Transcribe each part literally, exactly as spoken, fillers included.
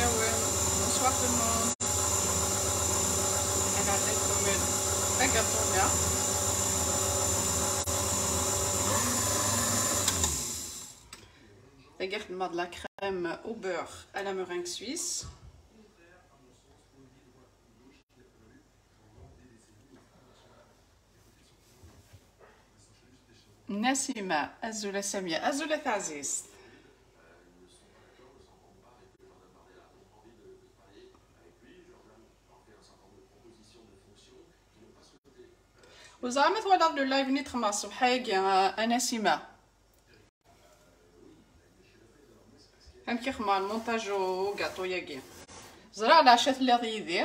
Bonsoir tout le monde. Ad ɛeddaɣ ad nɛemmer agaṭu-nneɣ. Tagi xedmeɣ-d la crème au beurre à la meringue suisse. Nasima, azul a Samia, azul a taɛzizt. Ur ẓriɣ ma twalaḍ le live-nni d-xedmeɣ ṣṣbeḥ-agi, a Nasima. Amek i xedmeɣ lmontaj n ugaṭu-agi? Ẓriɣ leɛca telliḍ yid-i.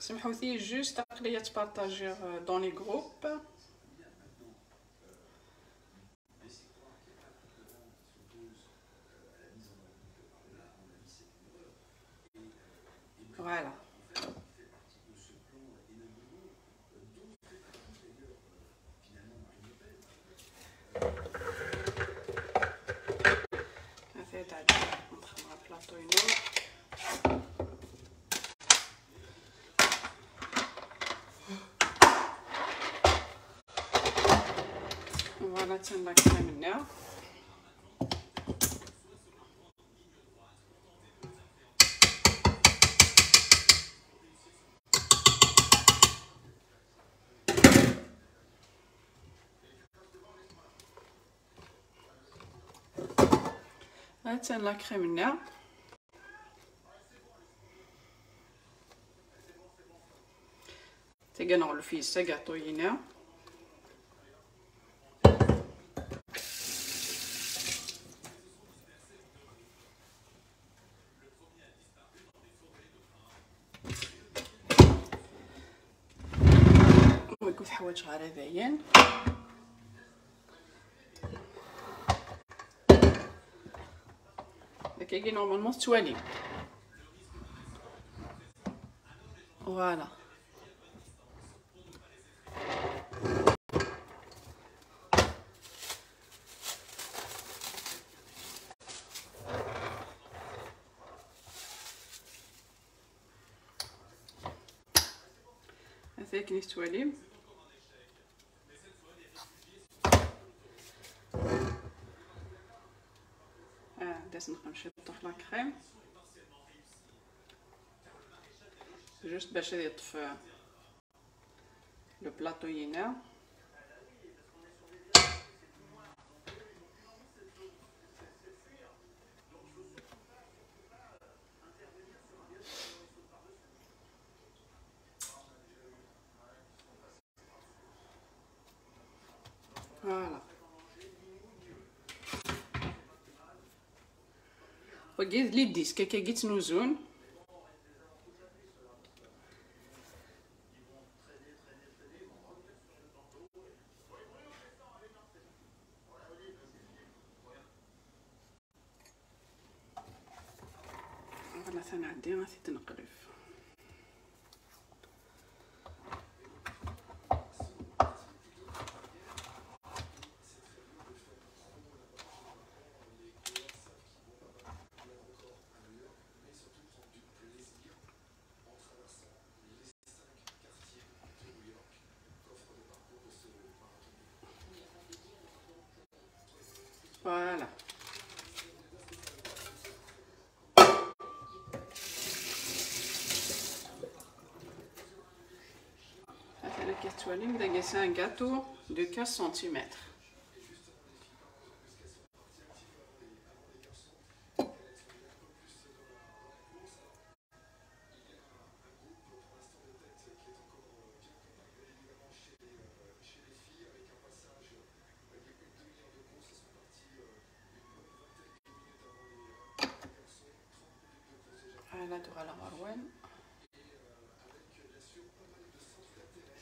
Semḥut-iyi juste, aql-iyi ad ttpartajiɣ dans les groupes. Voilà. هذا يتعدى ندخل مع بلاطو ينور. Voilà, تنلاكسها منها. هاتان la crème-nni. Tagi ad nɣelf yes-s agaṭu-yina. ويكون حوايج غير باين. هكاكي normalement توالي. Voilà. هذا كني توالي. آه، داس نقمشي طفلة كريم. Juste باش يطفى le plateau-yina. Voilà. Wagi d les disques, akka i ttnuzun. Voilà, ad nɛeddi ad t-id-neqleb. Voilà. Atan akka tettwalim, dagi c'est un gâteau de quinze centimètres. Hala tura la Marwan.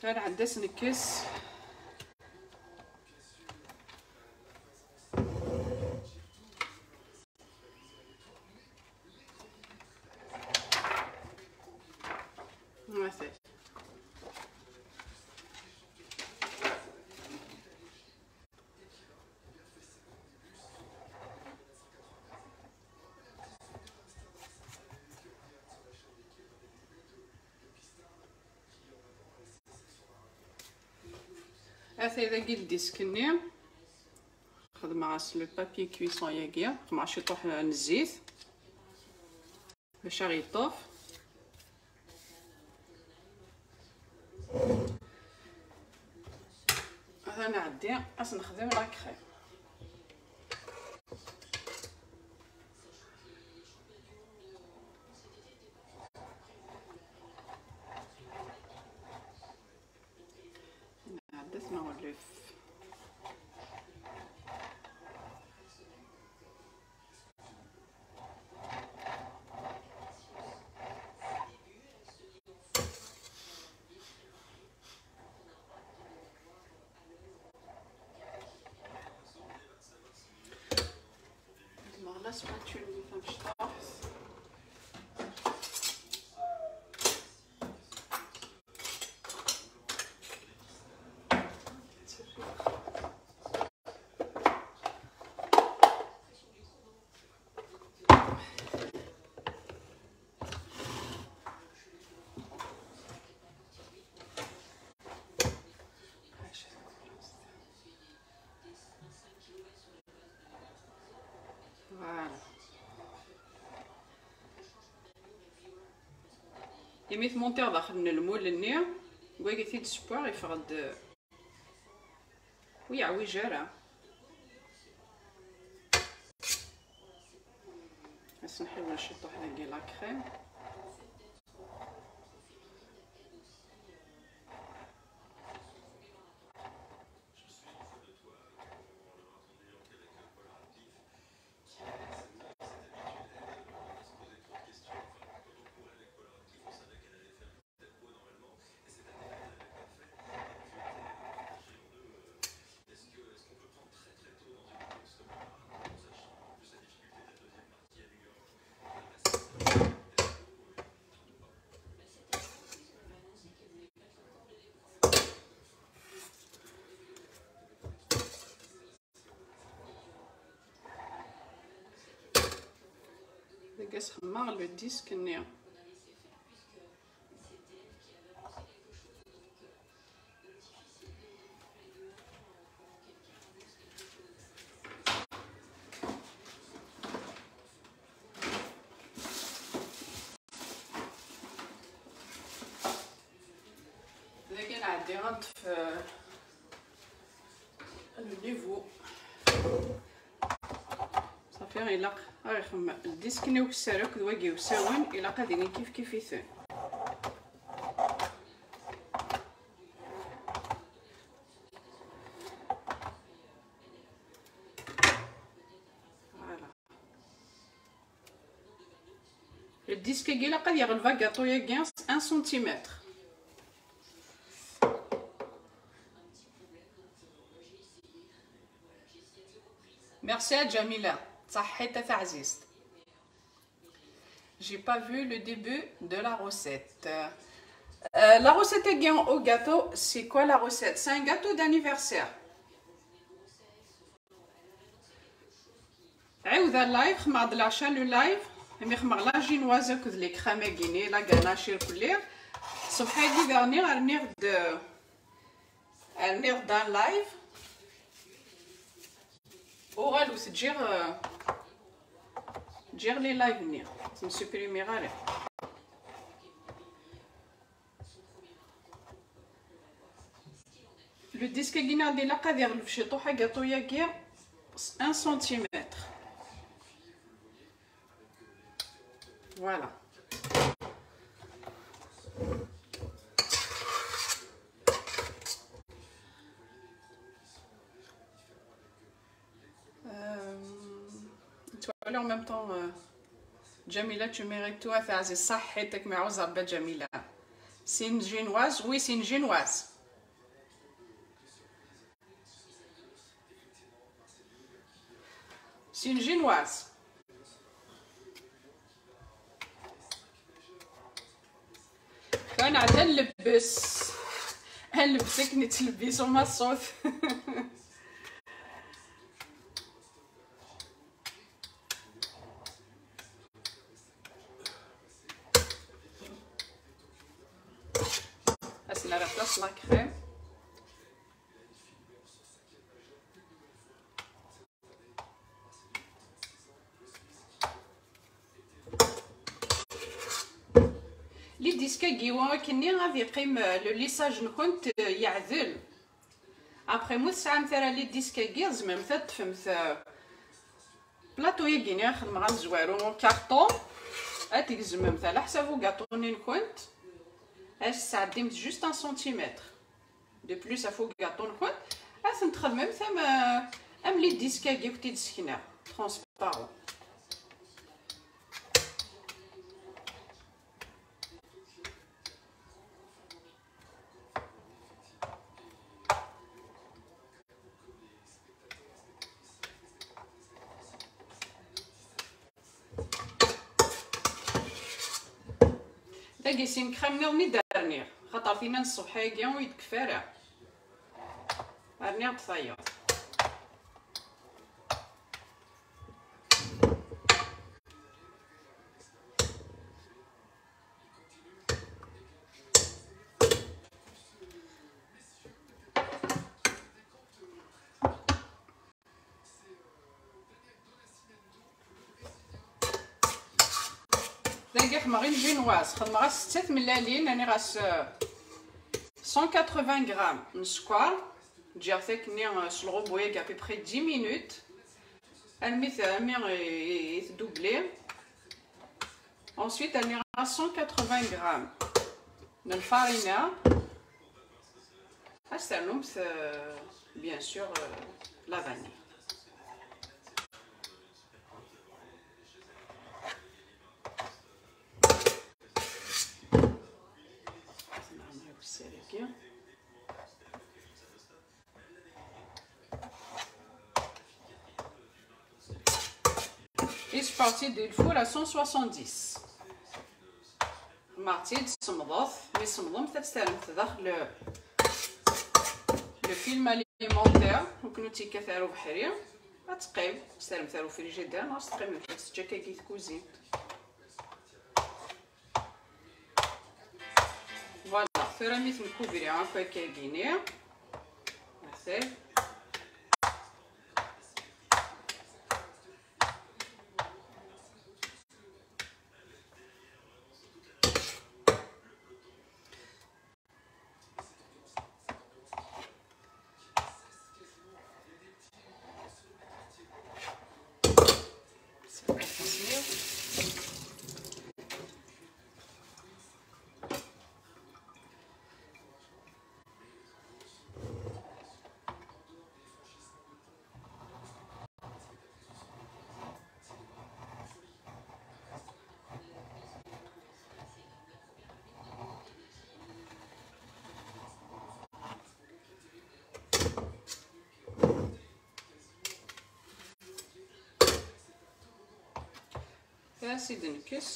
Hala ad as-nekkes. Ata. Atay dagi ldisk-nni. Xedmeɣ-as le papier cuisson-yagi, xedmeɣ ciṭuḥ n zzit bac ad yeṭṭef. Ad nɛeddi ad s-nexdem la crème. Nɛedda-t neɣlef. Neɣ la spatule-nni tamecṭuḥt. Voilà. Imi tmontiɣ daxel n lmul-nni, wagi t-id-ssewweɣ, yeffeɣ-d ur yeɛwij ara. Ad s-nḥiwel ciṭuḥ dagi la crème. Dagi ad s-xemmeɣ le disque-nni. Dagi nɛeddi ad nṭef, euh, le niveau. Ṣafi, ilaq ad ixemmem. Ldisk-nni ukessar akked wagi usawen, ilaq ad ilin kifkif-iten. Voilà. Ldisk-agi ilaq ad yeɣleb agaṭu-agi un centimètre. Merci à Jamila. Ṣaḥḥit a taɛzizt. J'ai pas vu le début de la recette. Euh, la recette est bien au gâteau. C'est quoi la recette ? C'est un gâteau d'anniversaire. Ɛiwed live, xedmeɣ-d leɛca le live, imi xedmeɣ la génoise akked les crèmes-agi-nni, la ganache irkelli. Ṣṣbeḥ-agi daɣen rniɣ-d, rniɣ-d un live. Uɣal ur t-ǧǧiɣ, ǧǧiɣ les lives-nni, ur ten-supprimiɣ ara. Le disque-agi neɣ ilaq ad iɣleb ciṭuḥ agaṭu-agi, un centimètre. Voilà. Euh, tu vois, en même temps, euh, Jamila, tu mérites tout, a taɛzizt, ṣaḥḥit, ad kem-iɛuzz Rebbi a Jamila. C'est une génoise ? Oui, c'est une génoise. C'est une génoise. Kan ad nlebbes. Ad nlebbes akken i ttlebbis umaṣṣut. Ad s-nerr aṭas la crème. disk-agi wa akkenni ad yeqqim, euh, le lissage-nkent, euh, yeɛdel. Après, ma ur tesɛamt ara les disques-agi, tzemremt ad teṭṭfemt, euh, plateau-agi-nni xedmeɣ amezwaru en carton, ad t-tgezmemt ɛla ḥsab ugaṭu-nni-nkent, ad s-tesɛeddimt juste un centimètre de plus ɣef ugaṭu-nkent, ad ten-txedmemt am, am les disques-agi i kent-id-ssekneɣ, transparent. Dagi sin crème nniḍen i d-rniɣ, xaṭer tinna n ṣṣbeḥ-agi ur yi-d-tekfi ara. Rniɣ-d tayeḍ. Dagi xedmeɣ une génoise, xedmeɣ-as setta tmellalin, rniɣ-as, euh, cent quatre-vingts grammes n sskeṛ. Ǧǧiɣ-t akkenni, euh, s lɣubu-agi à peu près dix minutes, armi t-, armi i, i, i tdubli. Ensuite, rniɣ-as cent quatre-vingts grammes n lfarina. Ad s-ternumt, euh, bien sûr, euh, la vanille. Et je parti de le four à cent soixante-dix. Marti d-semmḍet, mi semmḍemt ad terremt daxel le film alimentaire, ur ken-ur tekkat ara ubeḥri, ad teqqim, ad terremt ar ufrijider, neɣ ad teqqimemt, ad teǧǧ akkagi tkuzint. Voilà, tura mi ten-couvriɣ akk akka-gini. Merci. As-id-nekkes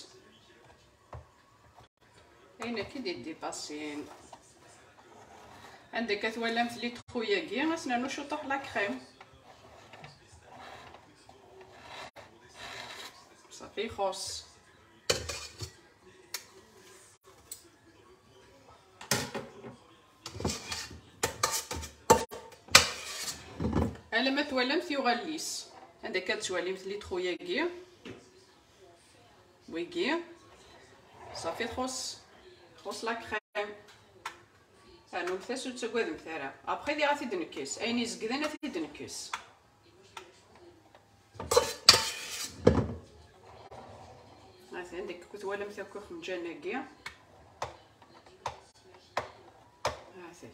ayen akka i d-iddipasin. Anda akka twalamt litru-yagi, ad s-nernu ciṭuḥ la crème. Safi, ixuṣ. Alamma twalamt yuɣal lis. Anda akka ad twalimt litru-yagi. Wigi. Safi, txuṣ, txuṣ la crème. Rnumt-as, ur ttagademt ara. Après, diɣ ad t-id-nekkes. Ayen izegden ad t-id-nekkes. Atan deg, ku twalamt akk ixenǧan-agi. Atan.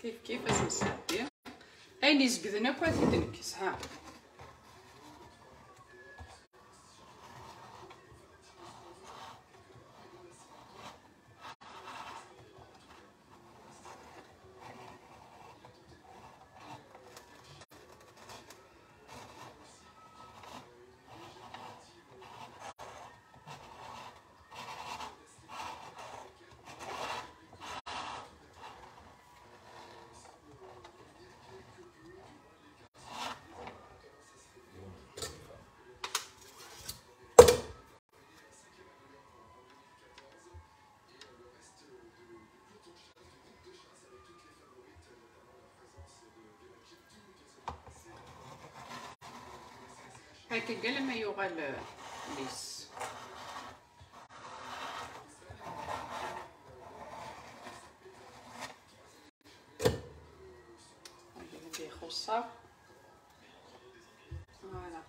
Kif kif ad s-nesɛeddi. Ayen izegden akk ad t-id-nekkes, ha. Akka, alamma yuɣal, eh, llis. Anda ixuṣṣer. Voilà.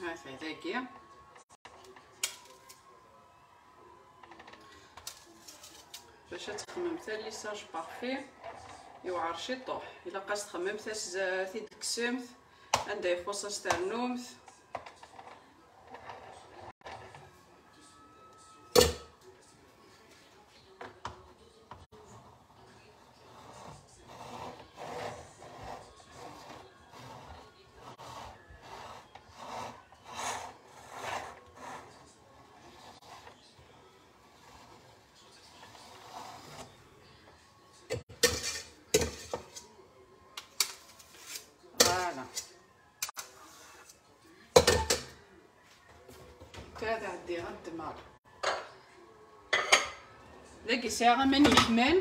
Ha-t-a dagi. Bac ad txemmem tallisage parfait, yewɛer ciṭuḥ. Ilaq ad s-txemmemt, ad s-t-id-tekksemt, anda ixuṣṣ ad s-ternumt. Voilà. Tura ad ɛeddiɣ ad ddmeɣ. Dagi sɛiɣ aman yeḥman.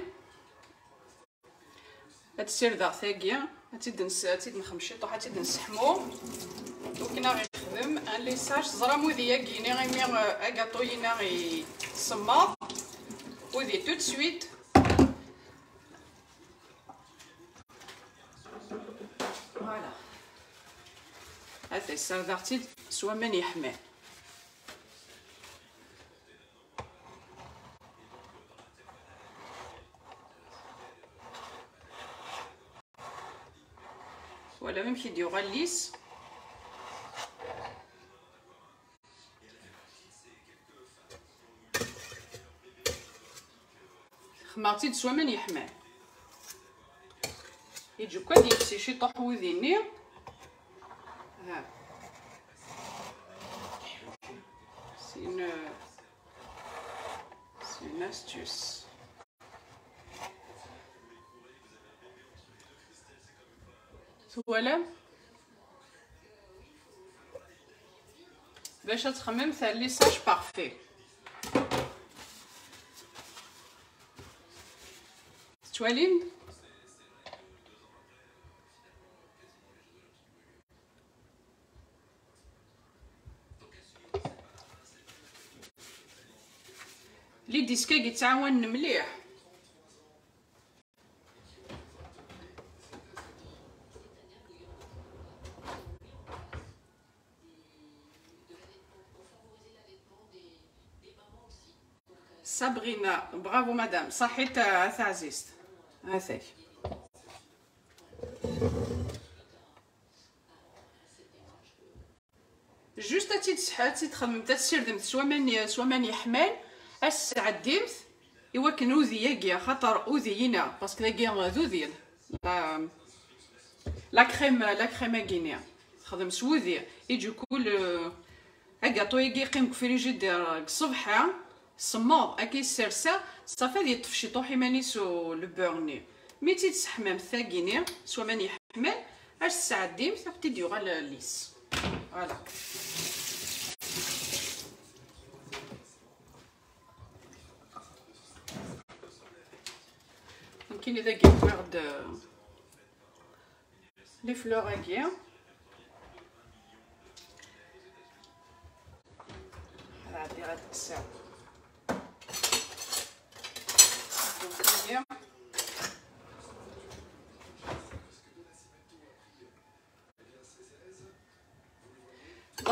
Ad ssirdeɣ tagi, ad tt-id-nxem ciṭuḥ, ad tt-id-nesseḥmu. Akken ad ɣ-ixdem un lissage. Teẓram udi-agi-ni imi, eh, agaṭu-yina isemmeḍ. Udi tout de suite. Voilà. Ata ssardeɣ-tt-id s waman yeḥman. Voilà, amek i d-yuɣal llis. Xemmeɣ-tt-id s waman yeḥman. Yeǧǧa kan ad yefsi ciṭuḥ wudi-nni. Ha. C'est une, c'est une astuce. Twalam? Bac ad txemmem un lissage parfait. Tettwalim? Les disques-agi ttɛawanen mliḥ. Sabrina, bravo madame, ṣaḥit a taɛzizt. Atak. Juste ad tt-id-txedmemt, ad tessirdemt s waman, s waman yeḥman, ad s-tesɛeddimt i wakken udi-agi, axaṭer udi-ina, parce que dagi d udi, la, la crème, la crème-agi-ni, texdem s wudi, et du coup, le, agaṭu-agi yeqqim deg ufrijidir deg ṣṣbeḥ, semmeḍ, akka i s-serseɣ, ṣafi ad yeṭṭef ciṭuḥ iman-is u le beurre-nni. Mi tt-id-tesseḥmamt tagi-ni s waman yeḥman, ad s-tesɛeddimt, ad tt-id-yuɣal llis. Voilà. Nekkini dagi wwiɣ-d les fleurs-agi. Ad ɛeddiɣ ad kkseɣ.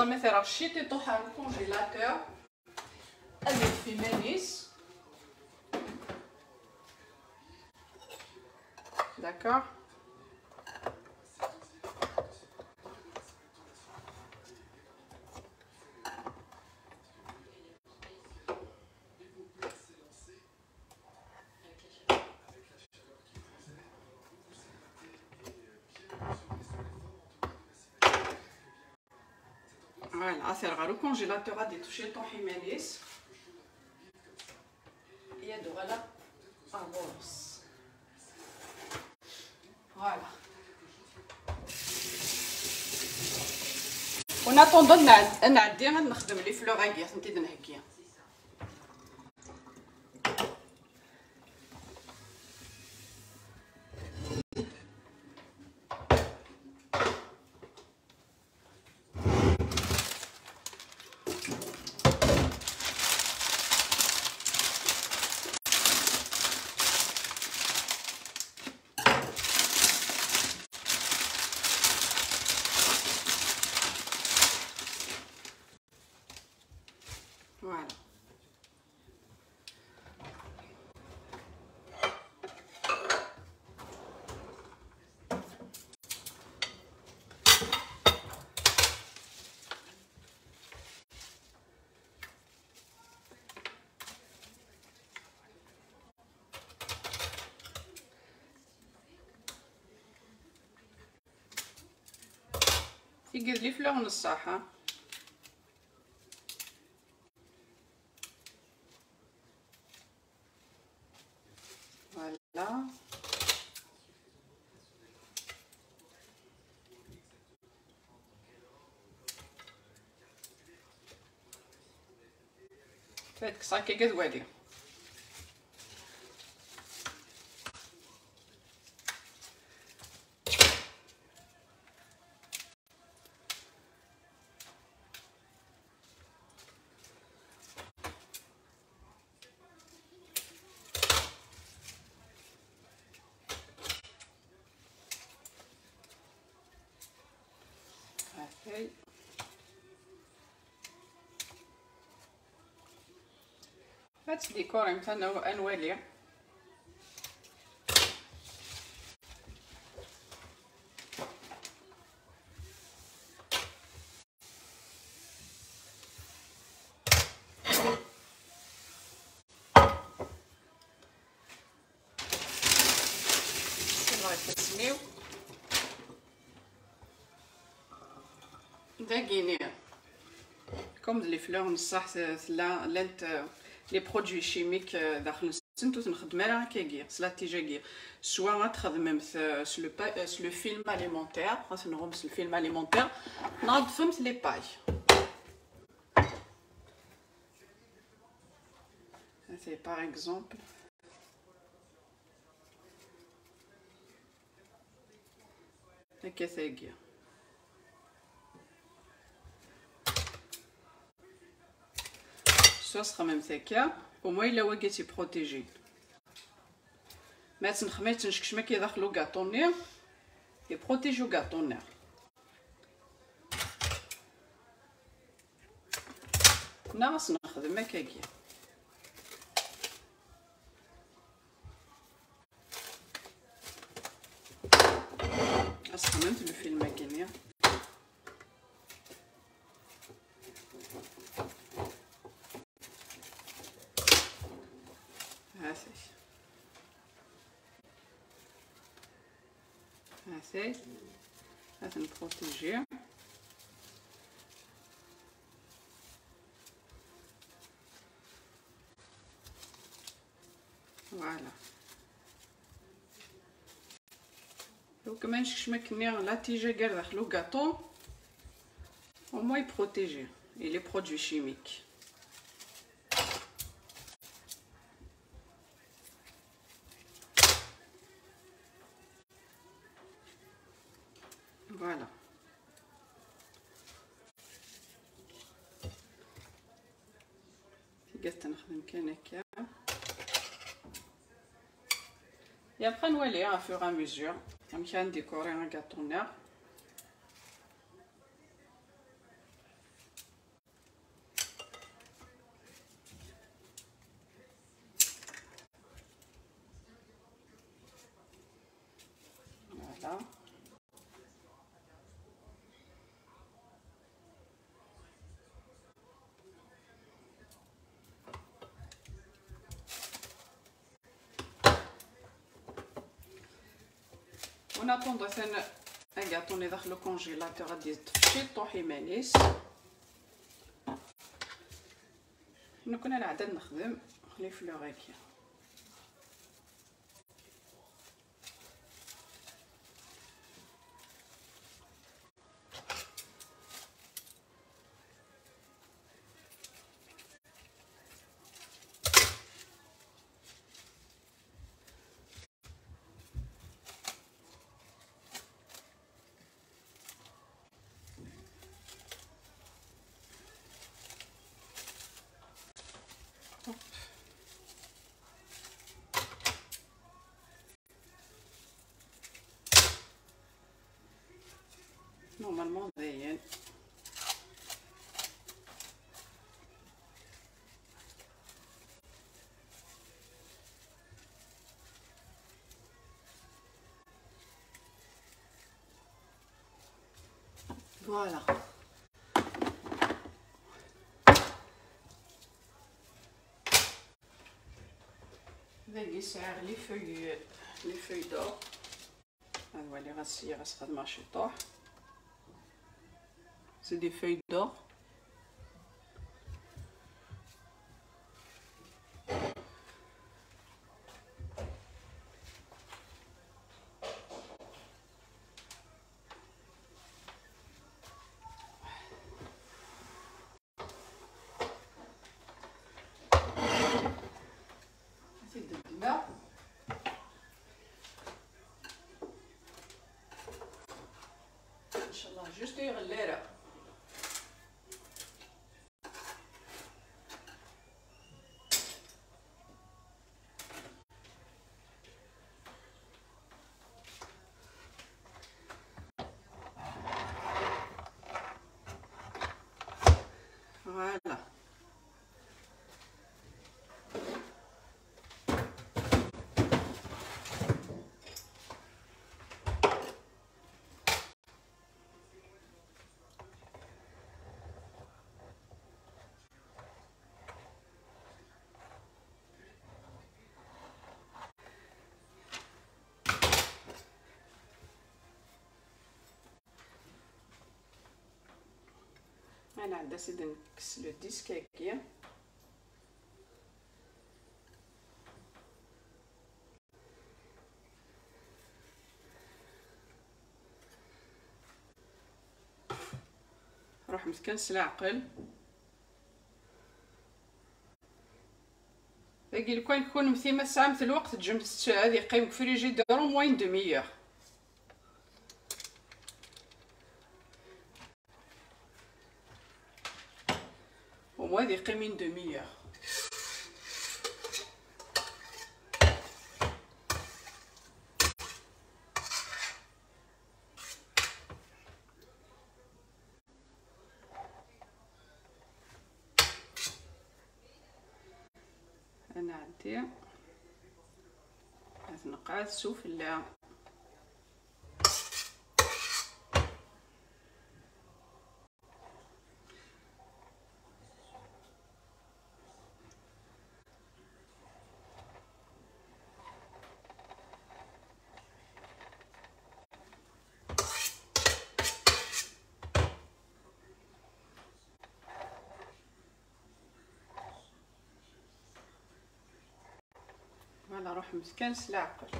Ẓer ma terɣ ciṭ iṭuḥ ar le congélateur. Ad yeṭṭef iman-is. D'accord. Voilà, ad t-rreɣ ɣer ukunjilatur ad yeṭṭef ciṭuḥ iman-is. I ad uɣaleɣ ɣer ɣur-s. Voilà. En attendant, ad nɛed-, ad nɛeddi ad nexdem les fleurs-agi, ad tent-id-nheggi. Voilà. Tigi d les fleurs n ṣṣeḥ, ha? Voilà. Fad kkseɣ akka d wali. هاكي. هاد الديكور يمكن أنو-، أنوالي. الله يسلمك. داكيني. Comme les fleurs n ṣṣeḥ, tella, llant les produits chimiques داخل-nsent, ur t-nxeddem ara akkagi, s la tige-agi. Soit ad txedmemt s le pa-, s le film alimentaire, ad tenɣem s le film alimentaire, neɣ ad teṭṭfemt les pailles. C'est par exemple. Akka tagi. Swasxemmemt akka, au moins yella wagi ad tt-iprotiji. Ma tt-nexdem, ad tt-nsekcem akka daxel ugaṭu-nni, iprotiji ugaṭu-nni. Neɣ ad s-nexdem akkagi. Ad sxedmemt le film-agi-nni. Ha-t-ak. Ha-t-ak. Ad ten-protégé. Voilà. Donc, ma nsekcem akken la tige gar daxel ugaṭu, au moins protégé et les produits chimiques. Voilà. Tigert nexdem kan akka. Et après, nwali au fur et à mesure amek ara ndikuri agaṭu-nneɣ. Voilà. En attendant, atan agaṭu-nni daxel ukunjilatur ad yeṭṭef ciṭuḥ iman-is. Nekkni ad nɛedda ad nexdem les fleurs-agi. Normalement, dayen. Voilà. Dagi sɛiɣ les feuilles, les feuilles d'or. Ad waliɣ ass-a, ɣas xedmeɣ ciṭuḥ. C'est des feuilles d'or. Ad t-id-ddmeɣ. Inchallah, juste ur iɣelli ara. Voilà. Ad nɛeddi ad nekkes le disque-agi. Ruḥemt kan s leɛqel. Dagi, lukan kunemti ma tesɛamt lweqt, ǧǧemt-t ad yeqqim deg frigidaire au moins une demi-heure. Au moins ad yeqqim une demi-heure. Ad nɛeddi ad t-nqeɛɛed sufella. Voilà, ruḥemt kan s leɛqel.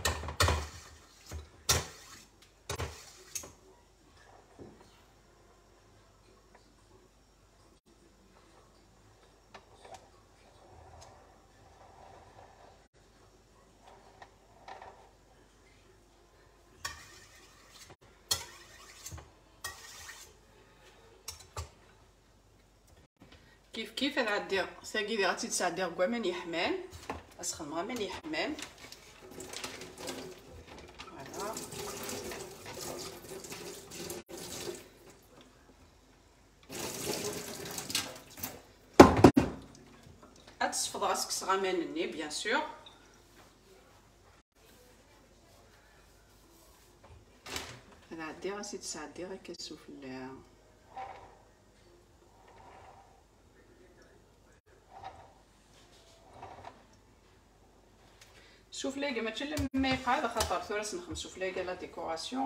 Kif kif, ad ɛeddiɣ tagi, diɣ ad tt-id-sɛeddiɣ deg waman yeḥman. Ad sxedmeɣ aman yeḥman. Voilà. Ad sfeḍeɣ, ad skkseɣ aman-nni, bien sûr. Ad ɛeddiɣ, ad t-id-sɛeddiɣ akka sufella. Sufella-agi mačči alamma yeqɛed, axaṭer tura ad s-nexdem sufella-agi à la décoration.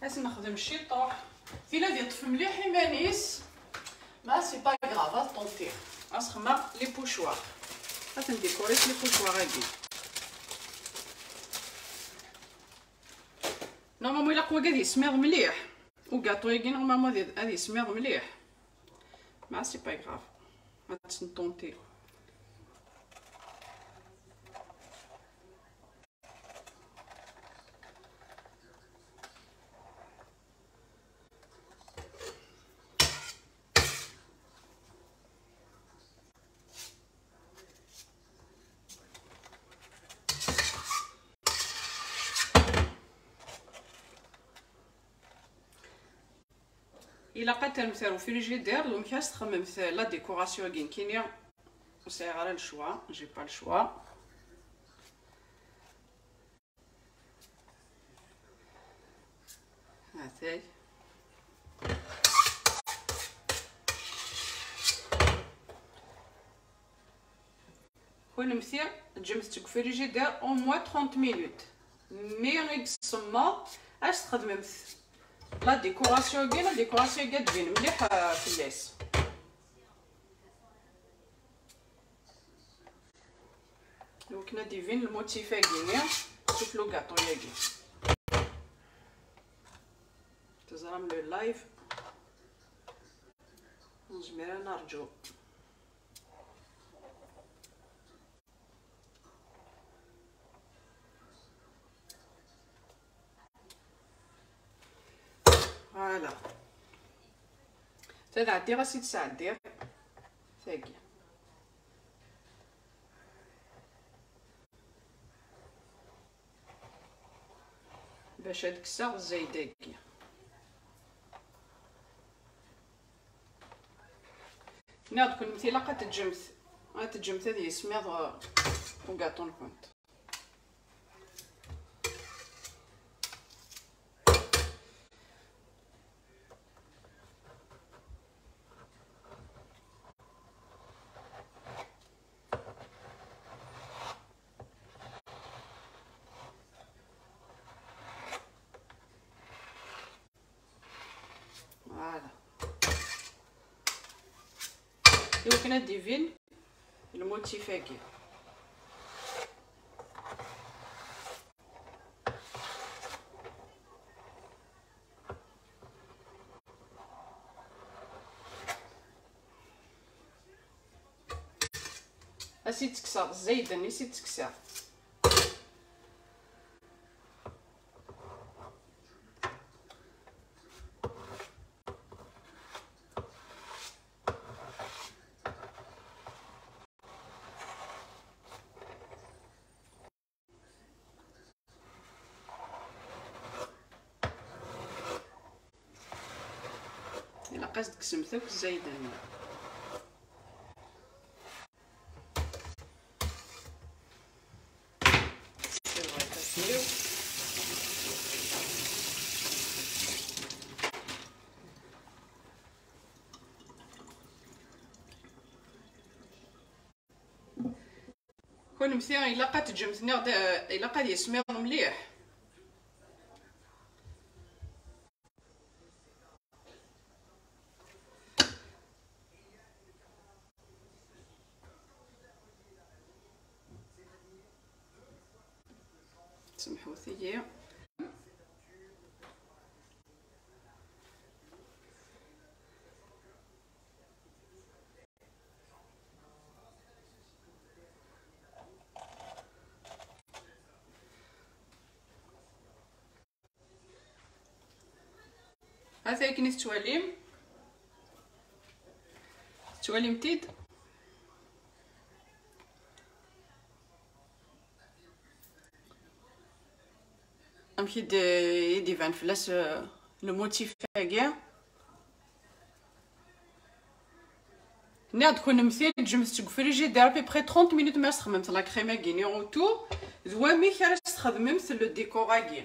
Ad s-nexdem ciṭuḥ. Tila ad yeṭṭef mliḥ iman-is. Ma c'est pas grave, ad tenter. Ad s-xedmeɣ les pochoirs. Ad ten-décorer s les pochoirs-agi. Normalement, ilaq wagi ad yismiḍ mliḥ. Ugaṭu-agi, normalement, ad, ad yismiḍ mliḥ. Ma c'est pas grave. Ad s-ntunti. Ilaq ad terremt ar ufrijidir, d umek ara s-txemmemt la décoration-agi nekkini. Ur sɛiɣ ara le choix, j'ai pas le choix. Hatay. Kunemti, ǧǧemt-tt deg ufrijidir au moins trente minutes. Mi i isemmeḍ, ad s-txedmemt la décoration-agi, la décoration-agi ad d-tbin mliḥ, euh, fell-as. Iwakken ad d-ibin lmutif-agi-nni, sufell ugaṭu-agi. Teẓram le live. Nezmir ad nerǧu. Voilà. Ta ad ɛeddiɣ, ad s-id-sɛeddiɣ tagi. Bac ad kkseɣ zzayed-agi. Nniɣ-d kunemti ilaq ad teǧǧemt, ad teǧǧemt ad yismiḍ, uh, ugaṭu-nkent. Voilà. Iwakken ad d-ibin lmutif-agi. Ad s-id-kkseɣ zzayed-nni, ad s-id-kkseɣ. Ilaq ad s-d-kksemt akk zzayed-nni. Kunemti ilaq ad teǧǧemt, nniɣ-d, eh, ilaq ad yismiḍ mliḥ. Semḥut-iyi. Ata akken i tettwalim. Tettwalim-t-id? Amek i d-, i d-iban fell-as, euh, le motif-agi? Nniɣ-d kunemti ǧǧemt-tt deg ufrijidir à peu près trente minutes, ma txedmemt la crème-agi-nni utu, d wamek ara s-txedmemt le décor-agi.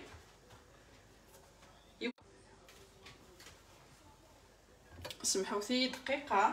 Semḥewt-iyi dqiqa.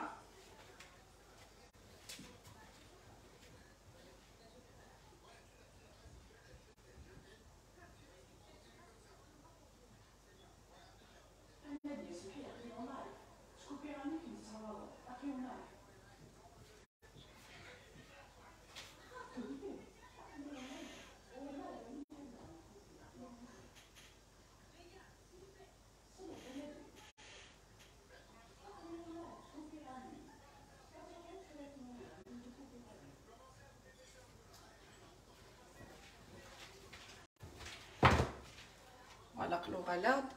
Tuɣal-aɣ-d.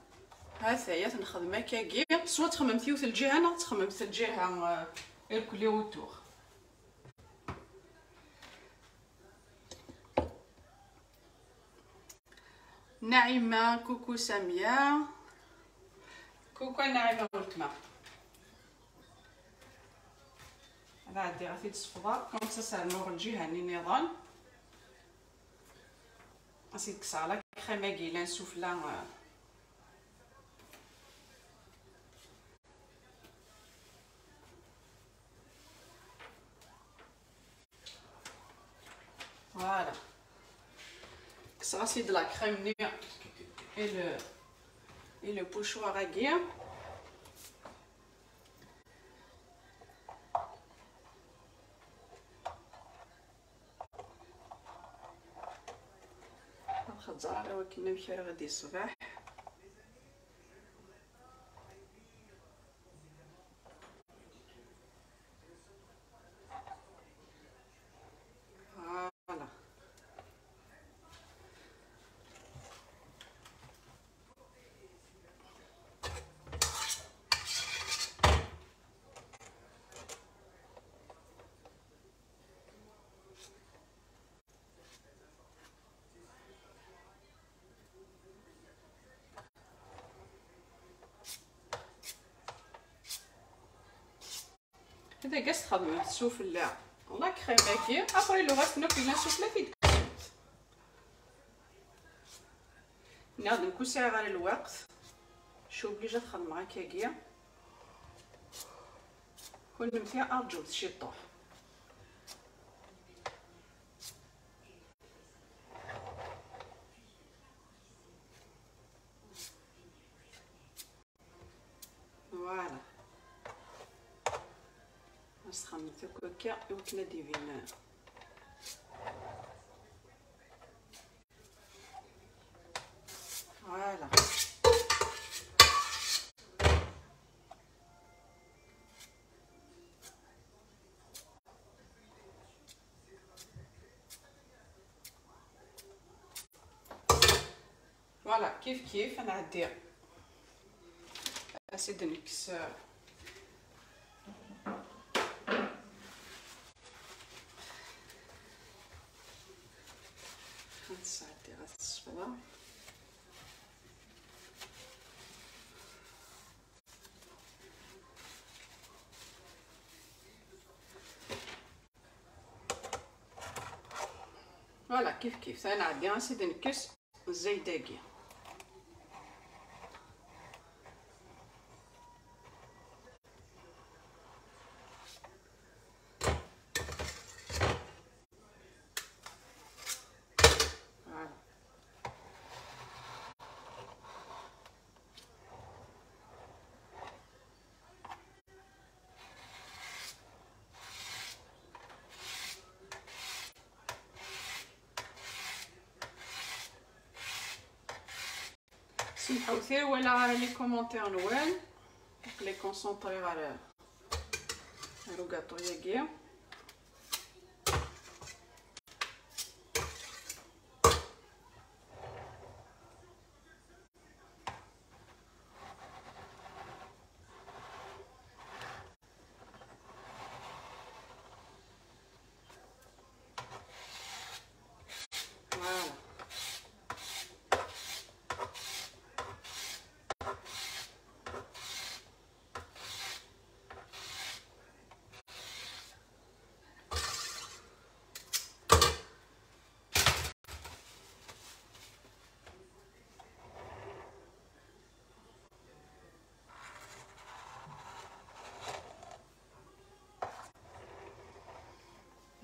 Ha-t-aya, ad t-nexdem akkagi. Swa txemmemt yiwet lǧiha, neɣ txemmemt lǧiha, euh, irkelli utuɣ. Naɛima, coucou Samia. Coucou a Naɛima weltma. Ad ɛeddiɣ ad t-id-sefḍeɣ, comme ça, ad s-rnuɣ lǧiha-nni nniḍen. Ad s-id-kkseɣ la crème-agi yellan sufella, euh. Voilà. Kkseɣ-as-id la crème-nni et le, et le pochoir-agi. Ad xeẓẓer ara wakken amek ara ɣ-d iṣbeḥ. Voilà. Ad as-txedmemt sufella la crème-agi, après lewɛat-nni akk yellan sufella ad t-id-kksemt. Nniɣ-d nekk ur sɛiɣ ara lweqt, je suis obligée ad xedmeɣ akkagi. Kunemti arǧut ciṭuḥ. Voilà. Ad s-txedmemt akk akka i wakken ad d-ibin. Voilà. Voilà, kif kif, ad nɛeddi. Ad s-id-nekkes. Ad sɛeddiɣ ad t-sefḍeɣ. Voilà, kif kif. Ad nɛeddi ad s-id-nekkes zzayed-agi. Voilà. Semḥewt-iyi, ur walaɣ ara les commentaires-nwen. Aql-i concentrée ɣer, ɣer ugaṭu-yagi. Voilà.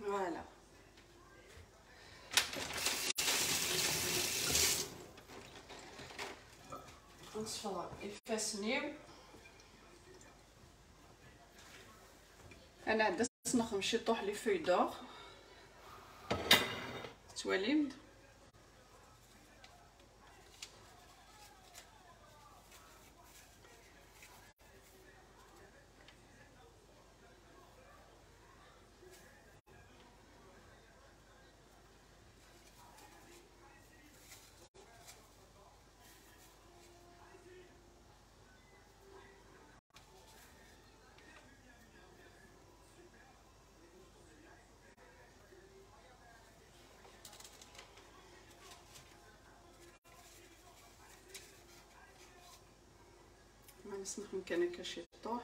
Voilà. Ad nesfeḍ ifassen-iw. Ad nɛeddi ad s-nexdem ciṭuḥ les feuilles d'or. Tettwalim-d? Nesnexdem kan akka ciṭuḥ.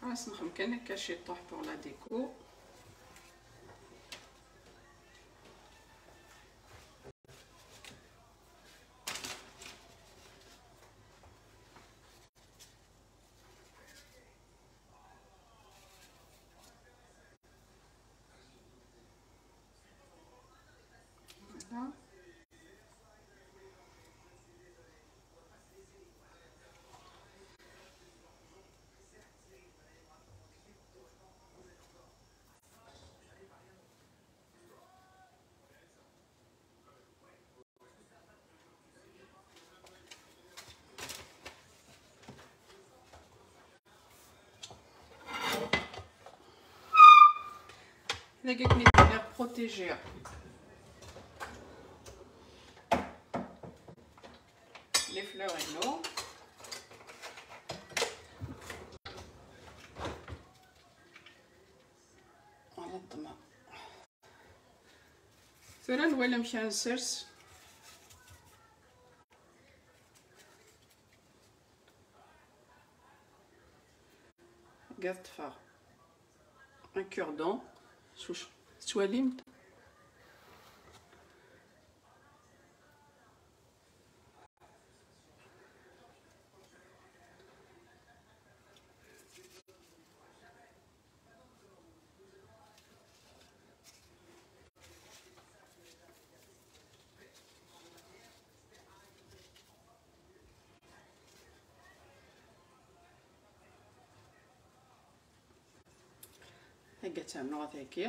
Ad nexdem kan akka ciṭuḥ pour la déco. Voilà. Dagi akken i d-nniɣ, protéger les fleurs-inu. Voilà, ddmeɣ. Tura nwala amek ara nsers. Ad ṭṭfeɣ un cure-dent, s uc-, tettwalim-t? Ad ternuɣ tagi.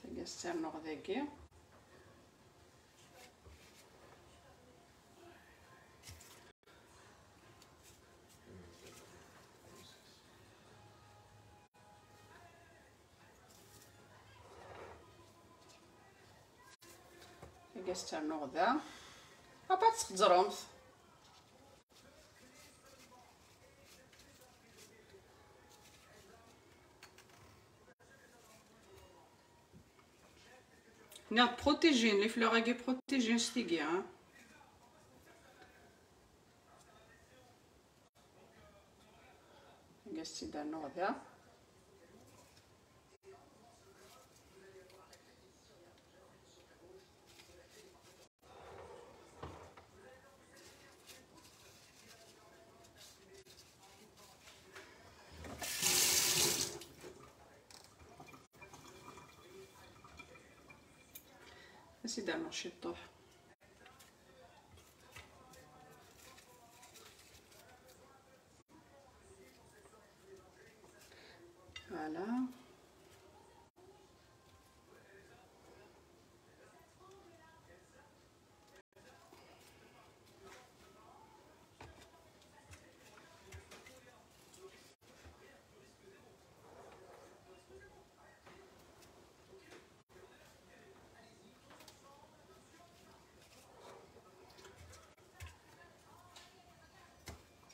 Tagi ad tt-rnuɣ dagi. Tagi ad tt-rnuɣ da. Apa ad tt-tẓremt. Nniɣ-d protégin, les fleurs-agi protégin s tigi, hein. Agi ad tt-id-rnuɣ da. Ad tt-id-rnuɣ ciṭuḥ. Voilà.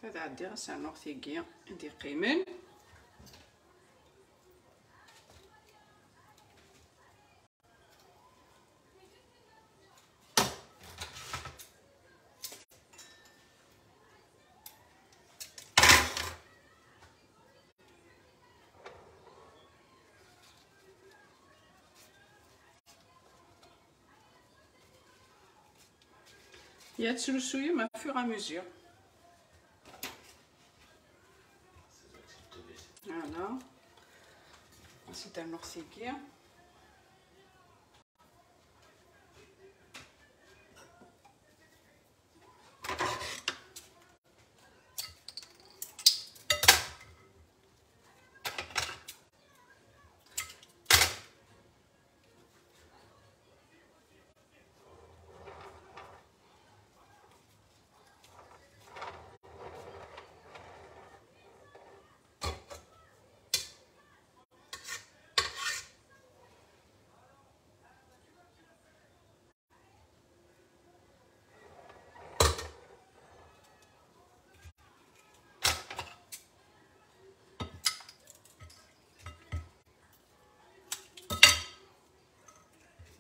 Ad ɛeddiɣ ad s-rnuɣ tigi i d-yeqqimen. Ya, tettlusuyem à fur et à mesure. Voilà. Ad tt-id-rnuɣ tigi.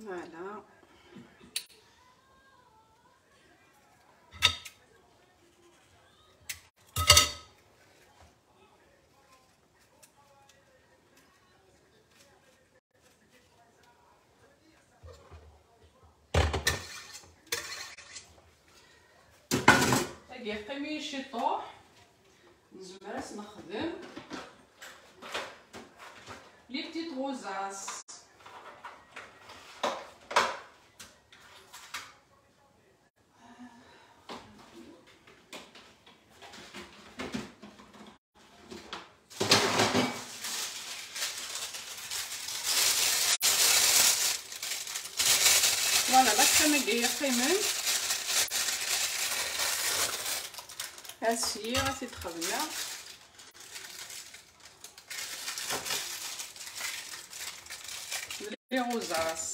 Voilà. Tagi yeqqim-iyi ciṭuḥ, nezmer ad s-nexdem les petites rosaces. Voilà, la crème-agi yeqqimen. Asiɣ, ad t-id-xedmeɣ. Les rosaces.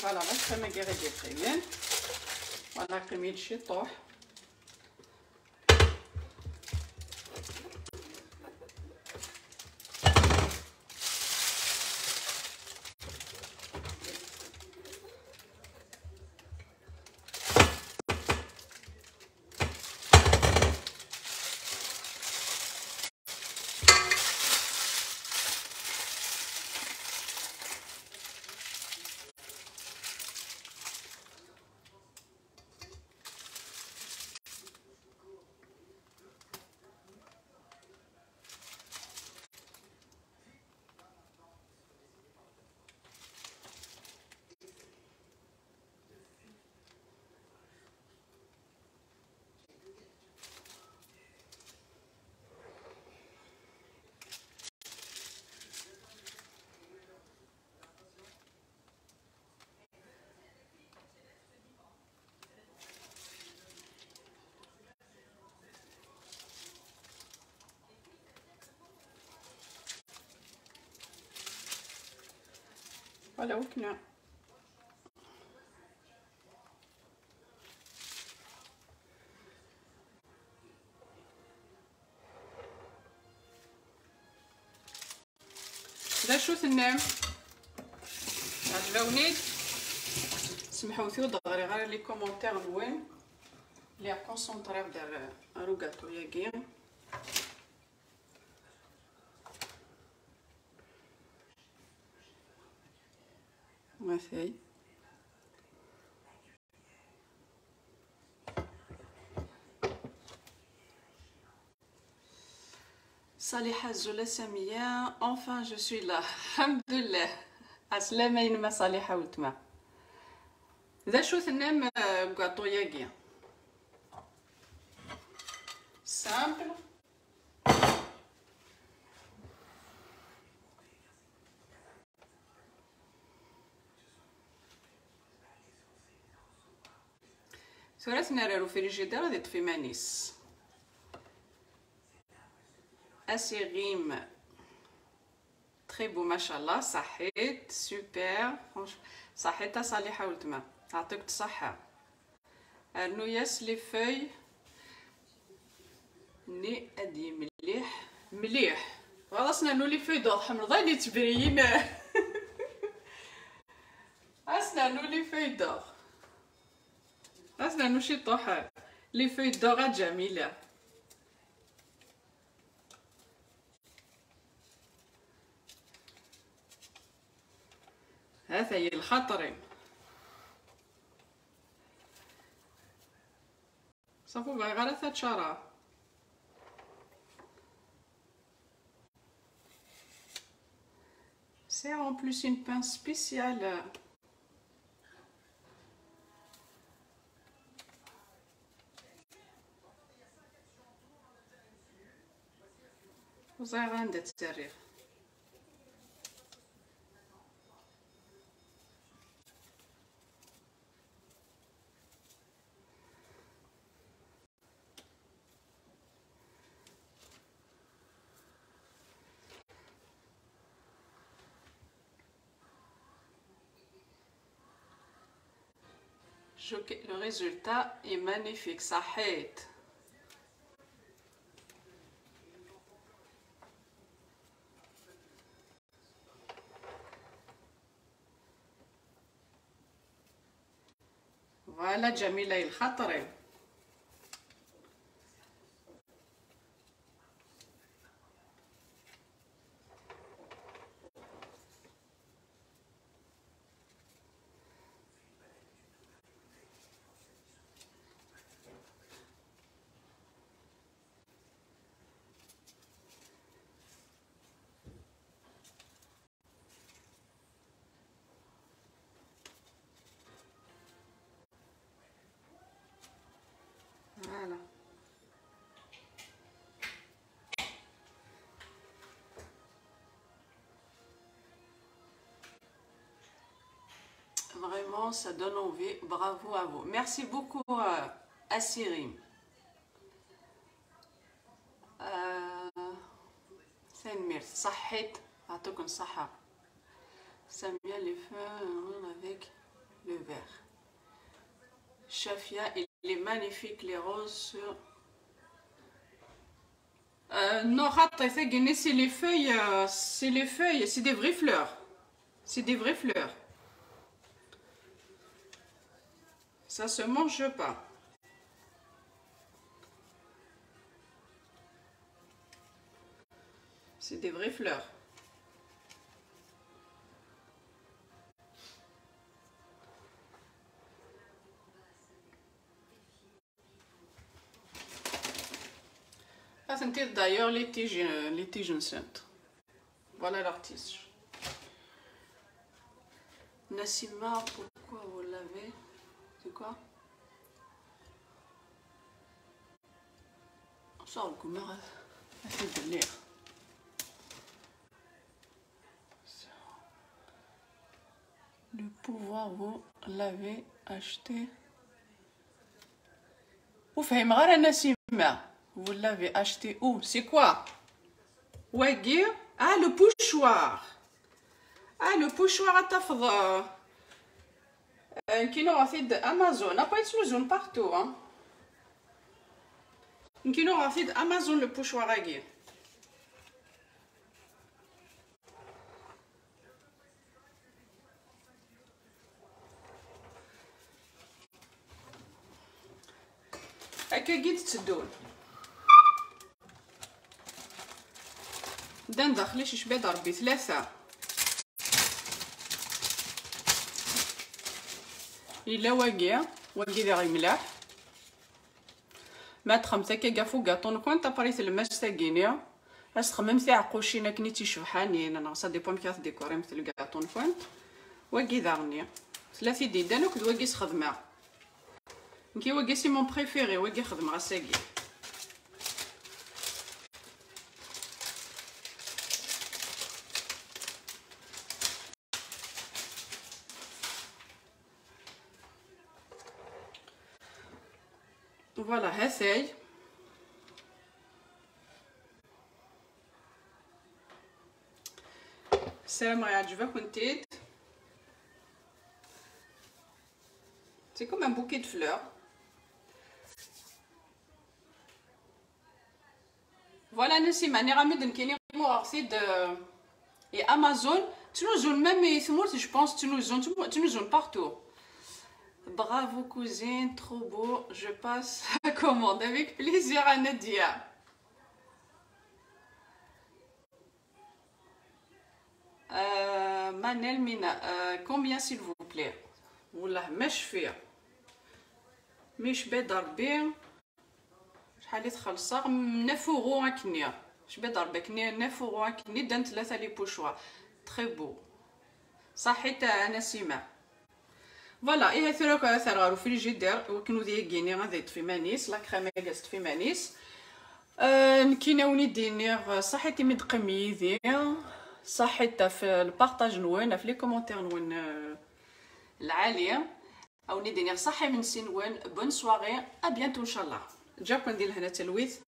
Voilà, la crème-agi i d-yeqqimen. Voilà, yeqqim-iyi-d ciṭuḥ. Voilà, وكنا. D acu tennam? Ɛeǧbawen-ik? Semḥewt-iyi ur d-ɣriɣ ara les commentaires-nwen. Lliɣ concentrée-ɣ-d ar, ar ugaṭu-yagi. Atay. Ṣaliḥa, azul a Samiya, enfin je suis là. Alḥemdullah. Ɛeslama-inem a Ṣaliḥa weltma. D acu tennam, eh, deg ugaṭu-yagi? Simple. Tura ad t-nerr ar ufrijider ad iṭṭef iman-is. Asiɣim. Très beau, machallah, ṣaḥit, super. Franch-, ṣaḥit a Ṣaliḥa weltma. Ɛṭik-d ṣaḥḥa. Rnu-yas les feuilles-nni ad yemliḥ mliḥ. Tebɣiḍ ad s-nernu les feuilles d'or? Tḥemmleḍ ayen yettbriyin. Ad s-nernu les feuilles d'or. Ad s-nernu ciṭuḥ les feuilles d'or a Ǧamila. Ha-t-a lxaṭer-im. Ṣafi ur bɣiɣ ara taččara. Sɛiɣ en plus une pince spéciale. Ur ẓriɣ anda tt-rriɣ. شوفي، le résultat est magnifique، صحيت. Voilà، جميلة الخاطري. Voilà. Vraiment, ça donne envie. Bravo à vous. Merci beaucoup, euh, Asirim. Euh, tanemmirt. صحيت. يعطيكم الصحة. Samia, les feuilles avec le vert. Shafia, il est magnifique, les roses sur Euh, non, خاطي, c'est que c'est les feuilles, euh, c'est les feuilles, c'est des vraies fleurs. C'est des vraies fleurs. Ça se mange pas. C'est des vraies fleurs. Atenti d'ailleurs les tiges, euh, les tiges-nsent. Voilà leur tige. Nassima, pourquoi vous l'avez? C'est quoi? Ça, on commence à faire de l'air. Le pouvoir, vous l'avez acheté. Ur fhimeɣ ara, Nassima. Vous l'avez acheté où? C'est quoi? Wagi? Ah, le pochoir. Ah, le pochoir, ad tafeḍ, euh, euh, nekkini uɣeɣ-t-id Amazon. Après, yettnuzun partout, hein. Nekkini uɣeɣ-t-id Amazon, le pochoir-agi. Akkagi d-tteddun. Ddan daxel-is icbi d Ṛebbi tlata. Yella wagi, wagi diɣ yemleḥ. Ma txemt akka ɣef ugaṭu-nkent, après tlemmast-agi-ni, ad s-txemmemt tiɛeqqucin akken i d ticebḥanin, neɣ ça dépend amek ara tdikurimt lgaṭu-nkent. Wagi daɣen-nni, tella tid yeddan akked wagi s-xedmeɣ. Nekki wagi c'est mon préféré, wagi xedmeɣ ass-agi. Voilà, ha-t-ay. Ssarameɣ yeɛjeb-akent-id. C'est comme un bouquet de fleurs. Voilà, Nassima, nniɣ-am-d nekkini uɣeɣ-t-id, euh, i Amazon. Ttnuzun même i tmurt, je pense, ttnuzun, ttnuzun partout. Bravo cousine, trop beau, je passe la commande avec plaisir à Nadia. Euh, Manel Mina, euh, combien s'il vous plaît? Wallah ma cfiɣ. Mi yecba Ṛebbi, acḥal i t-xellṣeɣ? Neuf euros akkenni. Yecba Ṛebbi akkenni, neuf euros akkenni, ddan tlata les pochoirs. Très beau. Ṣaḥit a Nassima. Voilà, ihi tura ad t-rreɣ ɣer ufrijider, wakken udi-agi-ni ad yeṭṭef iman-is, la crème-agi ad teṭṭef iman-is. آه، نكينا وني دينيغ صحيتي مدقم يدي. صحيت في البارطاج نوين، في لي كومونتير نوين، آه، العالية. او ني دينيغ صحي من سينوين. بون سواغي، ا بيانتو ان شاء الله. جاكم ندير هنا تلويث.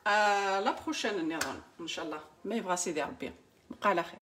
آه، لا بروشين نظن ان شاء الله، ما يبغى سيدي ربي. بقى على خير.